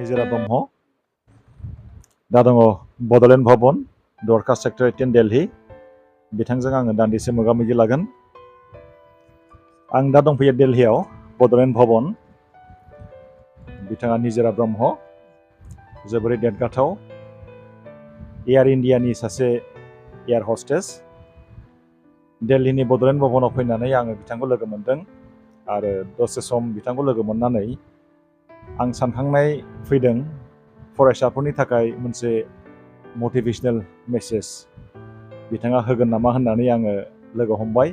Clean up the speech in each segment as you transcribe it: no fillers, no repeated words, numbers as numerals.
निजोरा ब्रह्म दा दङ बड'लेण्ड भवन दरखा सेक्टर 18 दिल्ली बिथांजों आङो दान्दिसे मोगा-मोगि लागोन। आं दा दंफैयो दिल्लीयाव बड'लेण्ड भवन बिथाङा निजोरा ब्रह्म जोबोरै देरगाथाव एयार इन्डियानि सासे एयार हस्टेस दिल्लीनि बड'लेण्ड भवनाव फैनानै आङो बिथांखौ लोगो मोनदों आरो दसे सम बिथांखौ लोगो मोननानै आं सानखांनाय फैदों फरायसाफोरनि थाखाय मोनसे मटिभेशनेल मेसेज बिथाङा होगोन नामा होननानै आङो लोगो हमबाय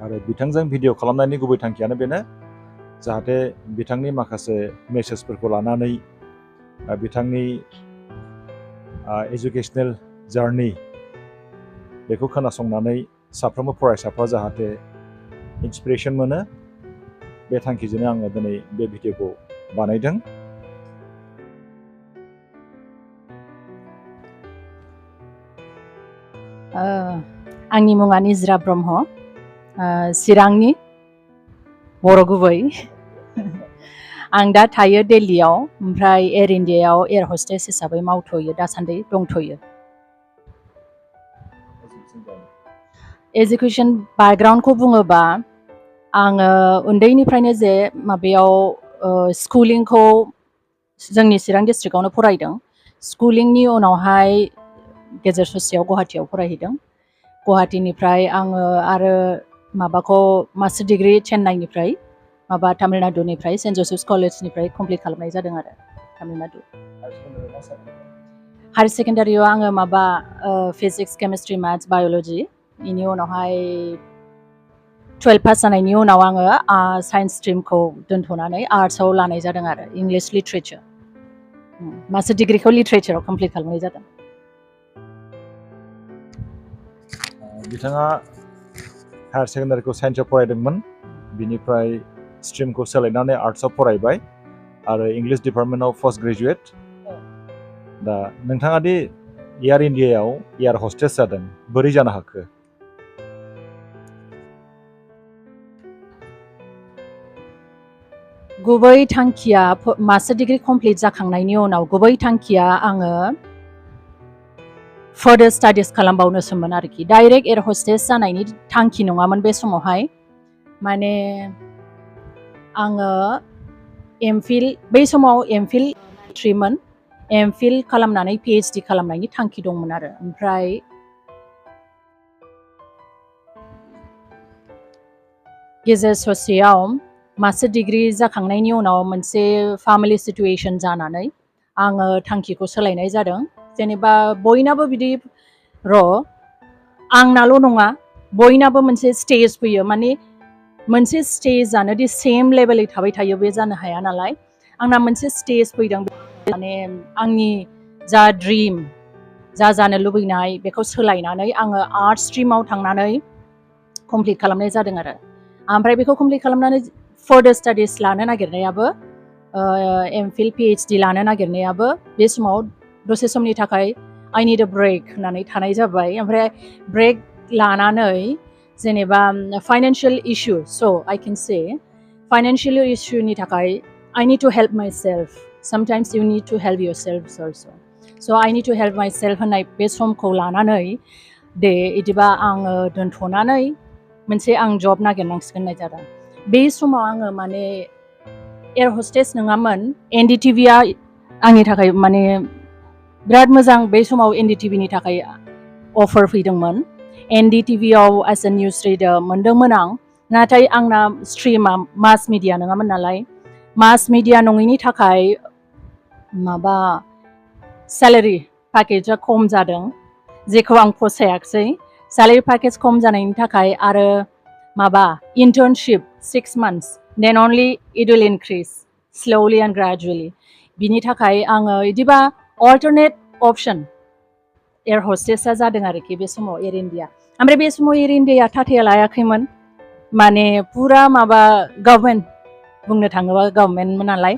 आरो बिथांजों भिडिअ खालामनायनि गुबै थांखियानो बेनो जाहाथे बिथांनि माखासे मेसेजफोरखौ लानानै बिथांनि एजुकेशनेल जार्नि बेखौ खोनासंनानै साफ्रोमबो फरायसाफ्रा जाहाथे इन्सपिरेसन मोनो बे थांखिजोंनो आङो दिनै बे भिडिअखौ बानायदों। आंनि मुङा निजोरा ब्रह्म चिरांनि बर' गुबै आं दा थायो दिल्लीयाव ओमफ्राय एयार इन्डियायाव एयार हस्टेस हिसाबै मावथ'यो दासान्दि दंथ'यो। एजुकेशन बेकग्राउन्डखौ बुङोबा आङो उन्दैनिफ्रायनो जे माबायाव स्कुलिंखौ जोंनि चिरां डिस्ट्रिक्टआवनो फरायदों। स्कुलिंनि उनावहाय गेजेर ससेयाव गुवाहाटीयाव फरायहैदों। गुवाहाटीनिफ्राय आङो आरो माबाखौ मास्टार डिग्री चेन्नाइनिफ्राय माबा तामिलनाडुनिफ्राय सेन्ट जसेफ्स कलेजनिफ्राय कमप्लिट खालामनाय जादों आरो तामिलनाडु। हायर सेकेन्डारियाव आङो माबा फिजिक्स केमिस्ट्रि मैथ्स बाय'ल'जि बेनि उनावहाय 12 पास जानायनि उनाव आङो साइन्स स्ट्रिमखौ दोनथ'नानै आर्ट्सआव लानाय जादों आरो इंलिश लिटारेचार मास्टार डिग्रीखौ लिटारेचाराव कमप्लिट खालामनाय जादों। बिथाङा हायर सेकेन्डारिखौ साइन्सआव फरायदोंमोन बिनिफ्राय स्ट्रिमखौ सोलायनानै आर्ट्सआव फरायबाय आरो इंलिश डिपार्टमेन्टआव पोस्ट ग्रेजुएट। दा नोंथाङा दि एयार इन्डियायाव एयार हस्टेस जादों बोरै जानो हाखो? गुबै थांखिया मास्टार डिग्री कमप्लिट जाखांनायनि उनाव गुबै थांखिया आङो फार्दार स्टाडिज खालामबावनोसोमोन आरोखि डाइरेक्ट एयार हस्टेस जानायनि थांखि नङामोन बे समावहाय। माने आङो एमफिल बै समाव एमफिल 3मोन एमफिल खालामनानै पिएइचडि खालामनायनि थांखि दंमोन आरो ओमफ्राय गेजेर ससेयाव मास्टार डिग्री जाखांनायनि उनाव मोनसे फेमिलि सिचुएशन जानानै आङो थांखिखौ सोलायनाय जादों। जेनेबा बयनाबो बिदि आंनाल' नङा बयनाबो मोनसे स्टेज फैयो माने मोनसे स्टेजानो दि सेम लेभेलै थाबाय थायो बे जानो हाया नालाय आंना मोनसे स्टेज फैदों माने आंनि जा ड्रिम जा जानो लुबैनाय बेखौ सोलायनानै आङो आर्ट्स स्ट्रिमाव थांनानै कमप्लिट खालामनाय जादों आरो ओमफ्राय बेखौ कमप्लिट खालामनानै फार्दार स्टाडिज लानो नागिरनायाबो एमफिल पिएइचडि लानो नागिरनायाबो बे समाव दसे समनि थाखाय आइ निड अ ब्रेक होननानै थानाय जाबाय। ओमफ्राय ब्रेक लानानै जेनेबा फाइनान्शियेल इशु स' आइ केन से फाइनान्शियेल इशुनि थाखाय I need to help myself sometimes you need to help yourself also so' I need to help myself होननाय बे समखौ लानानै दे बिदिबा आङो दोनथ'नानै मोनसे आं जब नागिरनांसिगोन होननाय जादों। बे समाव आङो माने एयार हस्टेस नङामोन NDTVआ आंनि थाखाय माने बिराद मोजां बे समाव NDTVनि थाखाय अफार फैदोंमोन। NDTVआव एज ए निउज रिडार मोनदोंमोन आं नाथाय आंना स्ट्रिमा मास मिडिया नङामोन नालाय मास मिडिया नङैनि थाखाय माबा सेलारि पेकेजआ खम जादों जेखौ आं फसायाखिसै। सेलारि पेकेज खम जानायनि थाखाय आरो माबा internship 6 months then only it will increase slowly and gradually बिनि थाखाय आङो बिदिबा अल्टारनेट अपसन एयार हस्टेसआ जादों आरोखि बे समाव एयार इन्डिया। ओमफ्राय बे समाव एयार इन्डिया थाथाया लायाखैमोन माने पुरा माबा गभर्नमेन्ट बुंनो थाङोबा गभर्नमेन्टमोन नालाय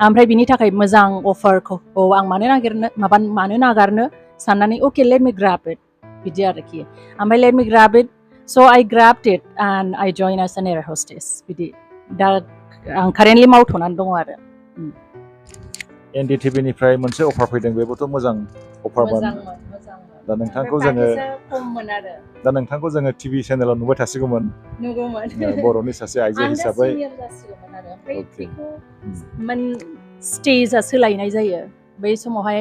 ओमफ्राय बिनि थाखाय मोजां अफारखौ आं मानो नागारनो साननानै अके लेट मी ग्राब इट बिदि आरोखि ओमफ्राय let me grab it So I grabbed it and I joined as an air hostess. बिदि दा आं कारेन्टलि मावथ'नानै दङ आरो। NDTV निफ्राय मोनसे अफार फैदों बेबोथ' मोजां अफारमोन दा नोंथांखौ जोङो टिभि चेनेलाव नुबाय थासिगौमोन बर'नि सासे आइजो हिसाबै स्टेजआ सोलायनाय जायो बै समावहाय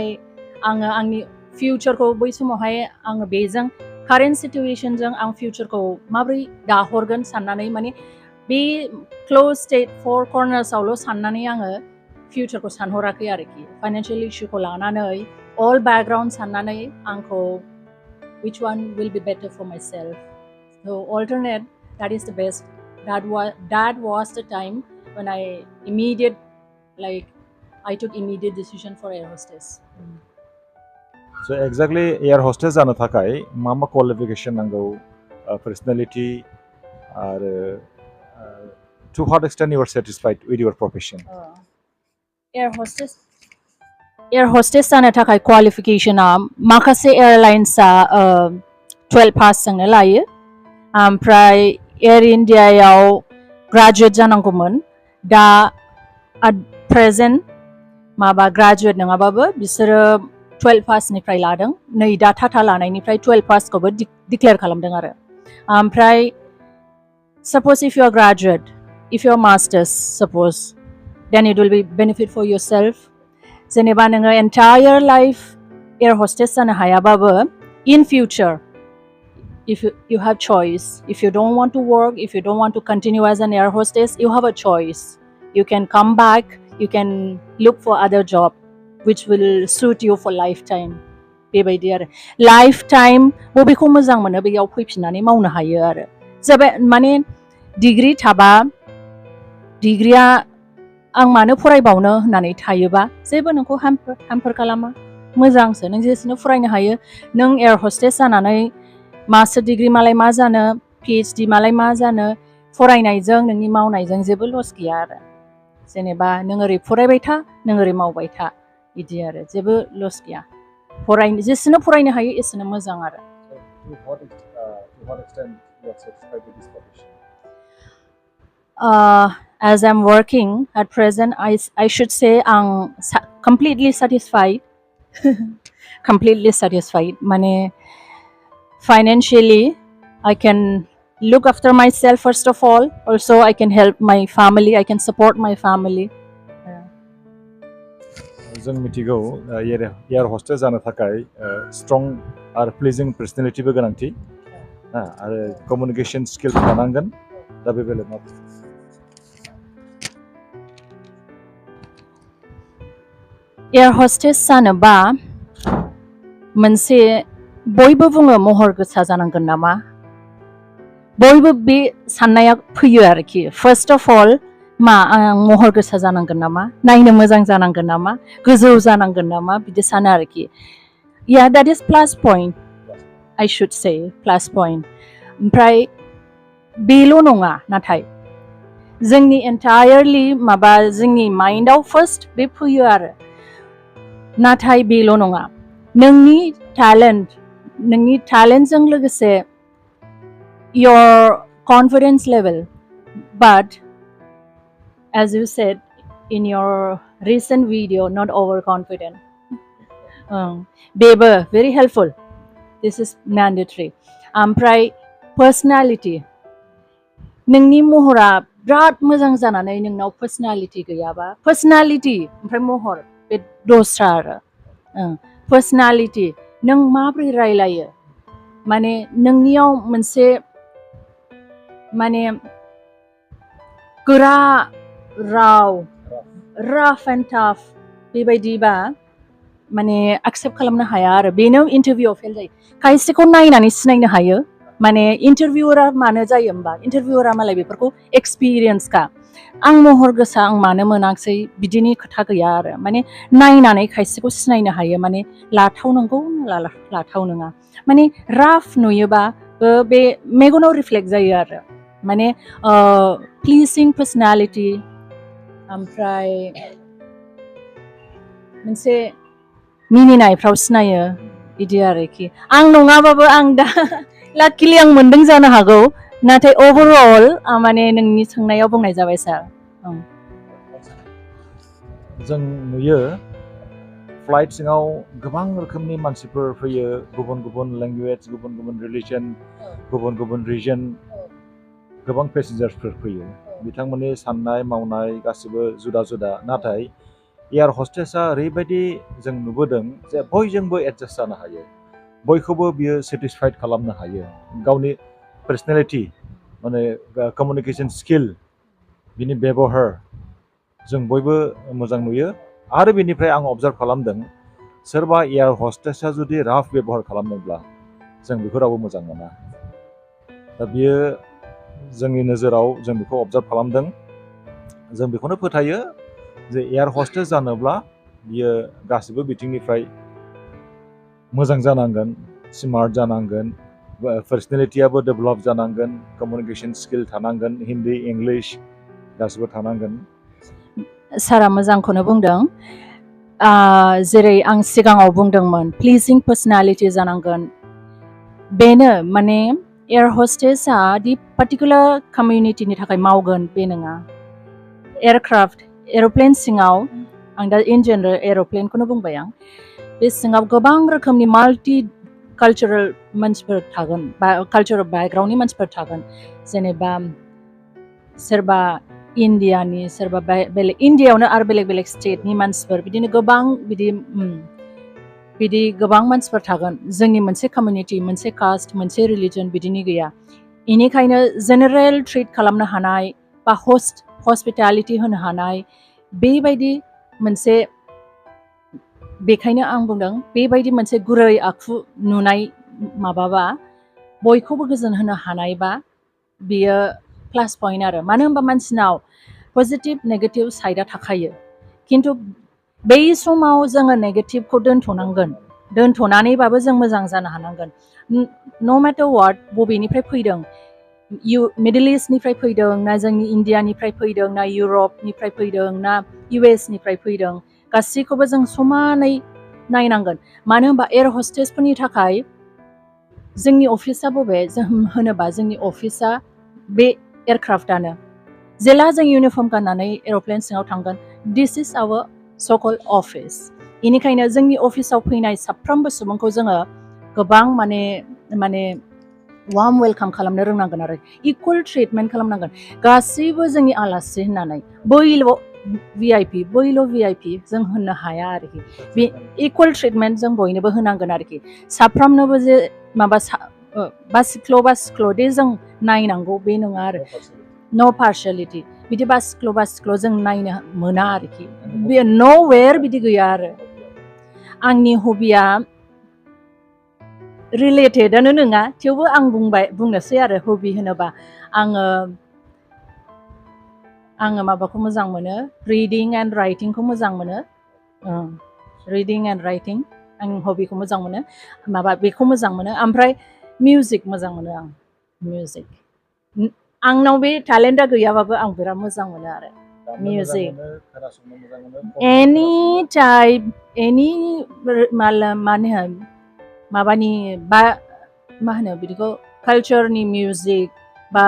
आङो आंनि फिउचारखौ बै समावहाय आङो बेजों कारेन्ट सिटुएशनजों आं फिउचारखौ माबोरै दाहरगोन साननानै माने बे क्लोज स्टेट फर कर्नार्सआवल' साननानै आङो फिउचारखौ सानहराखै आरोखि फाइनान्सियेल इस्युखौ लानानै अल बेकग्राउन्ड साननानै आंखौ which one will be better for myself. So alternate, that is the best. That was the time when I took immediate decision for Air Hostess. So exactly Air Hostess जानो थाखाय मा qualification नांगौ personality आरो to what extent you are satisfied with your profession? Air Hostess जानो थाखाय qualificationआ माखासे एयारलाइन्सआ 12 pass जोंनो लायो ओमफ्राय एयार इन्डियायाव ग्रेजुवेट जानांगौमोन दा at present माबा ग्रेजुवेट नङाबाबो बिसोरो 12 पासनिफ्राय लादों नै दा टाटा लानायनिफ्राय 12 पासखौबो डिक्लेयार खालामदों आरो ओमफ्राय suppose if you are graduate if you are masters suppose then it will be benefit for yourself जेनेबा नोङो entire life air hostess जानो हायाबाबो in future if you have choice if you don't want to work if you don't want to continue as an air hostess you have a choice you can come back you can look for other job which will suit you for lifetime बेबायदि आरो lifetime बबेखौ मोजां मोनो बेयाव फैफिननानै मावनो हायो आरो जाबाय माने डिग्री थाबा डिग्रीया आं मानो फरायबावनो होननानै थायोबा जेबो नोंखौ हाम्पार खालामा मोजांसो नों जेसेनो फरायनो हायो नों एयार हस्टेस जानानै मास्टार डिग्री मालाय मा जानो PhD मालाय मा जानो फरायनायजों नोंनि मावनायजों जेबो लस गैया आरो जेनेबा नों ओरै फरायबाय था नों ओरै मावबाय था बिदि आरो जेबो लस गैया फरायनो जेसेनो फरायनो हायो एसेनो मोजां आरो To what extent you are satisfied with this profession? As I'm working at present, I should say I'm completely satisfied. Completely satisfied. Mane financially, I can look after myself first of all. Also, I can help my family. I can support my family. जों मिथिगौ air hostess जानो थाखाय strong आरो प्लिजिं पार्सनेलिटिबो गोनांथि आरो communication skills थानांगोन दा बे बेलायाव मा एयार हस्टेस जानोबा मोनसे बयबो बुङो महर गोसा जानांगोन नामा बयबो बे साननाया फैयो आरोखि फार्स्ट अफ अल मा आं महर गोसा जानांगोन नामा नायनो मोजां जानांगोन नामा गोजौ जानांगोन नामा बिदि सानो आरोखि या that is plus point I should say plus point ओमफ्राय बेल' नङा नाथाय जोंनि एन्टायारलि माबा जोंनि माइन्डआव फार्स्ट बे फैयो आरो नाथाय बेल' नङा नोंनि टेलेन्टजों लोगोसे your confidence level but as you said in your recent video not overconfident bebe very helpful this is mandatory ओमफ्राय personality नोंनि महरा बिराद मोजां जानानै नोंनाव पर्सनालिटी गैयाबा पर्सनालिटी ओमफ्राय महर बे दस्रा आरो पर्सनालिटी नों माबोरै रायलायो माने नोंनियाव मोनसे माने गोरा राव राफ एन्ड टाफ बेबायदिबा माने एक्सेप्ट खालामनो हाया आरो बेनो इन्टारभिउआव फेल जायो खायसेखौ नायनानै सिनायनो हायो माने इन्टारभिउअरा मानो जायो होमबा इन्टारभिउअरा मालाय बेफोरखौ एक्सपिरियेन्सखा आं महर गोसा आं मानो मोनाखिसै बिदिनि खोथा गैया आरो माने नायनानै खायसेखौ सिनायनो हायो माने लाथाव नंगौ लाथाव नङा माने राफ नुयोबा बे मेगनाव रिफ्लेक्ट जायो आरो माने प्लिजिं पार्सनालिटी ओमफ्राय मोनसे मिनिनायफ्राव सिनायो बिदि आरोखि आं नङाबाबो आं दा लाकिलि आं मोनदों जानो हागौ नाथाय अभारअल माने नोंनि सोंनायाव बुंनाय जाबाय सार जों नुयो फ्लाइट सिङाव गोबां रोखोमनि मानसिफोर फैयो गुबुन गुबुन लेंगुवेज गुबुन गुबुन रिलिजन गुबुन गुबुन रिजन गोबां पेसेन्जार्सफोर फैयो बिथांमोननि साननाय मावनाय गासिबो जुदा जुदा नाथाय एयार हस्टेसा ओरैबायदि जों नुबोदों जे बयजोंबो एडजास्ट जानो हायो बयखौबो बियो सेटिसफाइड खालामनो हायो गावनि पार्सनेलिटि माने कमिउनिकेशन स्किल बिनि बेबहार जों बयबो मोजां नुयो आरो बेनिफ्राय आं अबजार्भ खालामदों सोरबा एयार हस्टेसा जुदि राफ बेबहार खालामदोंब्ला जों बेखौ रावबो मोजां मोना दा बियो जोंनि नोजोराव जों बेखौ अबजार्भ खालामदों जों बेखौनो फोथायो जे एयार हस्टेस जानोब्ला बियो गासिबो बिथिंनिफ्राय मोजां जानांगोन स्मार्ट जानांगोन पार्सनेलिटियाबो डेभेलप जानांगोन कमिउनिकेशन स्किल थानांगोन हिन्दी इंलिश गासिबो थानांगोन सारा मोजांखौनो बुंदों जेरै आं सिगाङाव बुंदोंमोन प्लिजिं पार्सनालिटि जानांगोन बेनो माने एयार हस्टेसा दि पार्टिकुलार कमिउनिटिनि थाखाय मावगोन बे नङा एयारक्राफ्ट एर'प्लेन सिङाव आं दा इन जेनेरेल एर'प्लेनखौनो बुंबाय आं बे सिङाव गोबां रोखोमनि माल्टि कालचारेल मानसिफोर थागोन बा कालचारेल बेकग्राउन्डनि मानसिफोर थागोन जेनेबा सोरबा इन्डियानि सोरबा बेलेग इन्डियायावनो आरो बेलेग बेलेग स्टेटनि मानसिफोर बिदिनो गोबां बिदि गोबां मानसिफोर थागोन जोंनि मोनसे कमिउनिटि मोनसे कास्ट मोनसे रिलिजन बिदिनि गैया बेनिखायनो जेनेरेल ट्रिट खालामनो हानाय बा हस्पिटालिटि होनो हानाय बेबायदि मोनसे बेखायनो आं बुंदों बेबायदि मोनसे गुरै आखु नुनाय माबाबा बयखौबो गोजोन होनो हानायबा बियो प्लास पइन्ट आरो मानो होनबा मानसिनाव पजिटिभ नेगेटिभ साइडआ थाखायो खिन्थु बै समाव जोङो नेगेटिभखौ दोनथ'नानैबाबो जों मोजां जानो हानांगोन न' मेटार वाट बबेनिफ्राय फैदों मिडल इस्टनिफ्राय फैदों ना जोंनि इण्डियानिफ्राय फैदों ना इउरपनिफ्राय फैदों ना इउएसनिफ्राय फैदों गासैखौबो जों समानै नायनांगोन मानो होनबा एयार हस्टेसफोरनि थाखाय जोंनि अफिसा बबे जों होनोबा जोंनि अफिसा बे एयारक्राफ्टआनो जेला जों इउनिफर्म गाननानै एर'प्लेन सिङाव थांगोन दिस इज आवर सकल अफिस बेनिखायनो जोंनि अफिसाव फैनाय साफ्रोमबो सुबुंखौ जोङो गोबां माने वार्म वेलकाम खालामनो रोंनांगोन आरो इकुवेल ट्रिटमेन्ट खालामनांगोन गासैबो जोंनि आलासि होननानै बैल' भिआइपि जों होननो हाया आरोखि बे इकुवेल ट्रिटमेन्ट जों बयनोबो होनांगोन आरोखि साफ्रोमनोबो जे माबा बासिख्ल' दे जों नायनांगौ बे नङा आरो न' पार्शियेलिटि बिदि बासिख्ल' जों नायनो मोना आरोखि बे न'वेर बिदि गैया आरो आंनि हबिया रिलेटेडआनो नङा थेवबो आं बुंनोसै आरो हबि होनोबा आङो माबाखौ मोजां मोनो रिडिं एन्ड राइटिंखौ मोजां मोनो रिडिं एन्ड राइटिं आं हबिखौ मोजां मोनो बेखौ मोजां मोनो ओमफ्राय मिउजिक मोजां मोनो आं मिउजिक आंनाव बे टेलेन्टआ गैयाबाबो आं बिराद मोजां मोनो आरो मिउजिक एनि टाइप एनि माबानि बा मा होनो बिदिखौ कालचारनि मिउजिक बा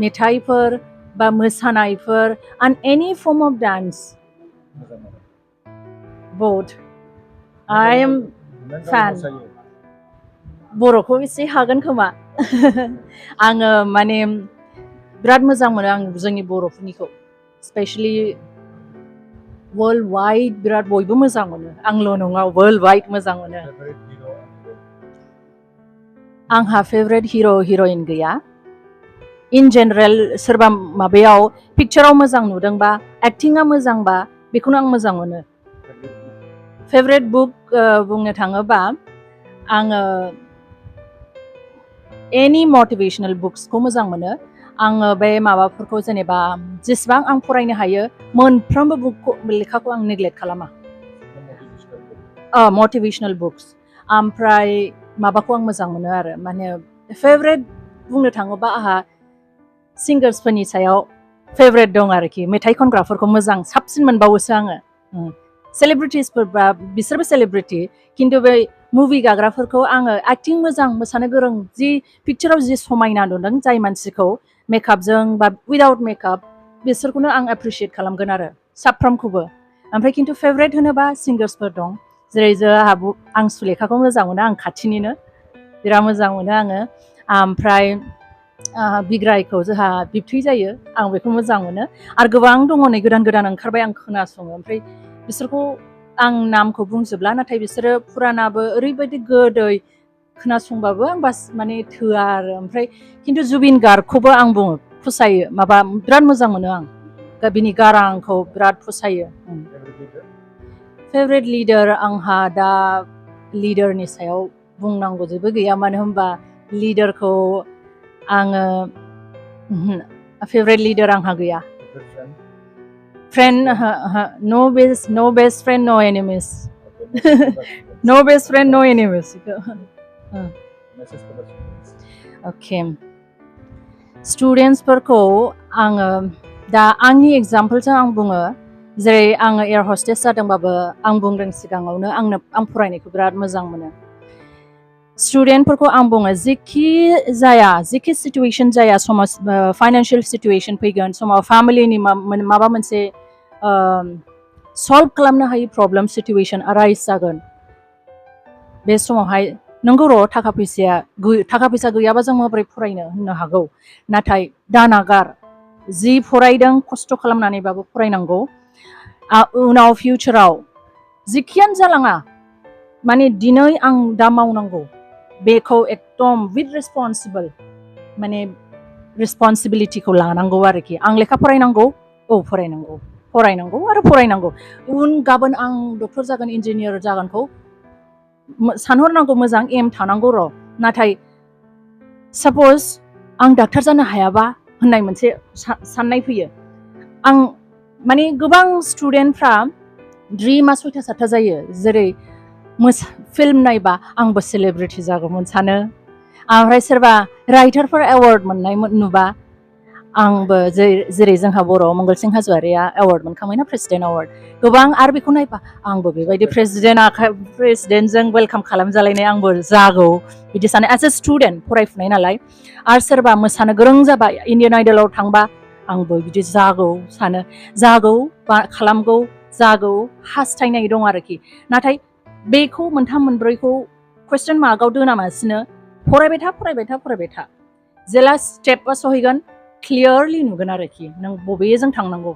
मेथाइफोर बा मोसानायफोर एन्ड एनि फर्म अफ डान्स बोथ आइ एम फेन बर'खौ एसे हागोन खोमा आङो माने बिराद मोजां मोनो आं जोंनि बर'फोरनिखौ स्पेशलि वर्ल्ड वाइड बिराद बयबो मोजां मोनो आंल' नङा वर्ल्ड वाइड मोजां मोनो आंहा फेभरेट हिर' हिर'इन गैया इन जेनेरेल सोरबा माबायाव पिक्चाराव मोजां नुदोंबा एक्टिंआ मोजांबा बेखौनो आं मोजां मोनो फेभरेट बुक बुंनो थाङोबा आङो एनि मटिभेशनेल बुक्सखौ मोजां मोनो आङो बे माबाफोरखौ जेनेबा जेसेबां आं फरायनो हायो मोनफ्रोमबो लेखाखौ आं नेग्लेक्ट खालामा मटिभेशनेल बुक्स ओमफ्राय माबाखौ आं मोजां मोनो आरो माने फेभरेट बुंनो थाङोबा आंहा सिंगार्सफोरनि सायाव फेभरेट दं आरोखि मेथाइ खनग्राफोरखौ मोजां साबसिन मोनबावोसो आङो सेलिब्रिटिसफोरबा बिसोरबो सेलिब्रिटि खिन्थु बे मुभि गाग्राफोरखौ आङो एक्टिं मोजां मोसानो गोरों जि पिक्चाराव जि समायना नुदों जाय मानसिखौ मेकआपजों बा उइदाउट मेकआप बिसोरखौनो आं एप्रिसियेट खालामगोन आरो साफ्रोमखौबो ओमफ्राय खिन्थु फेभरेट होनोबा सिंगार्सफोर दं जेरै जोंहा आं सुलेखाखौ मोजां मोनो आं खाथिनिनो बिराद मोजां मोनो आङो ओमफ्राय बिग्रायखौ जोंहा बिबथै जायो आं बेखौ मोजां मोनो आरो गोबां दङ नै गोदान गोदान ओंखारबाय आं खोनासङो ओमफ्राय बिसोरखौ आं नामखौ बुंजोबला नाथाय बिसोरो फुरानाबो ओरैबायदि गोदै खोनासंबाबो आं बास माने थोआ आरो ओमफ्राय खिन्थु जुबिन गार्गखौबो आं बुङो फसायो माबा बिराद मोजां मोनो आं बिनि गारांखौ बिराद फसायो फेभरेट लिडार आंहा दा लिडारनि सायाव बुंनांगौ जेबो गैया मानो होनबा लिडारखौ आङो फेभरेट लिडार आंहा गैया फ्रेन्ड नो बेस्ट फ्रेन्ड नो एनिमिस नो बेस्ट फ्रेन्ड नो एनिमिस अके स्टुडेन्टसफोरखौ आङो दा आंनि एग्जाम्पलजों आं बुङो जेरै आङो एयार हस्टेस जादोंबाबो आं बुंदों सिगाङावनो आं फरायनायखौ बिराद मोजां मोनो स्टुडेन्टफोरखौ आं बुङो जेखि सिटुवेसन जाया समाव फाइनान्सियेल सिटुवेसन फैगोन समाव फेमिलिनि माबा मोनसे सल्भ खालामनो हायि प्रब्लेम सिटुवेसन आराइज जागोन बे समावहाय नंगौ र' थाखा फैसा गैयाबा जों माबोरै फरायनो होननो हागौ नाथाय दानागार जि फरायदों खस्थ' खालामनानैबाबो फरायनांगौ उनाव फिउचाराव जिखियानो जालाङा माने दिनै आं दा मावनांगौ बेखौ एकदम विथ रेसपन्सिबल माने रेसपन्सिबिलिटिखौ लानांगौ आरोखि आं लेखा फरायनांगौ फरायनांगौ आरो फरायनांगौ गाबोन आं डक्टर जागोन इन्जिनियार जागोनखौ सानहरनांगौ मोजां एम थानांगौ र' नाथाय साप'ज आं डाक्टार जानो हायाबा होननाय मोनसे साननाय फैयो आं माने गोबां स्टुडेन्टफ्रा ड्रिमा 6टा 7टा जायो जेरै फिल्म नायबा आंबो सेलिब्रिटि जागौमोन सानो ओमफ्राय सोरबा राइटारफोर एवार्ड मोननाय नुबा आंबो जेरै जोंहा बर' मंगलसिं हाज'वारिया एवार्ड मोनखांबायना प्रेसिडेन्ट एवार्ड गोबां आरो बेखौ नायबा आंबो बेबायदि प्रेसिडेन्टजों वेलकाम खालामजालायनाय आंबो जागौ बिदि सानो एज ए स्टुडेन्ट फरायफुनाय नालाय आरो सोरबा मोसानो गोरों जाबा इण्डियान आइडलाव थांबा आंबो बिदि जागौ सानो खालामगौ जागौ हास्थायनाय दं आरोखि नाथाय बेखौ मोनथाम मोनब्रैखौ कुइसन मार्कआव दोनामासिनो फरायबाय था जेला स्टेपआ सहैगोन क्लियारलि नुगोन आरोखि नों बबेजों थांनांगौ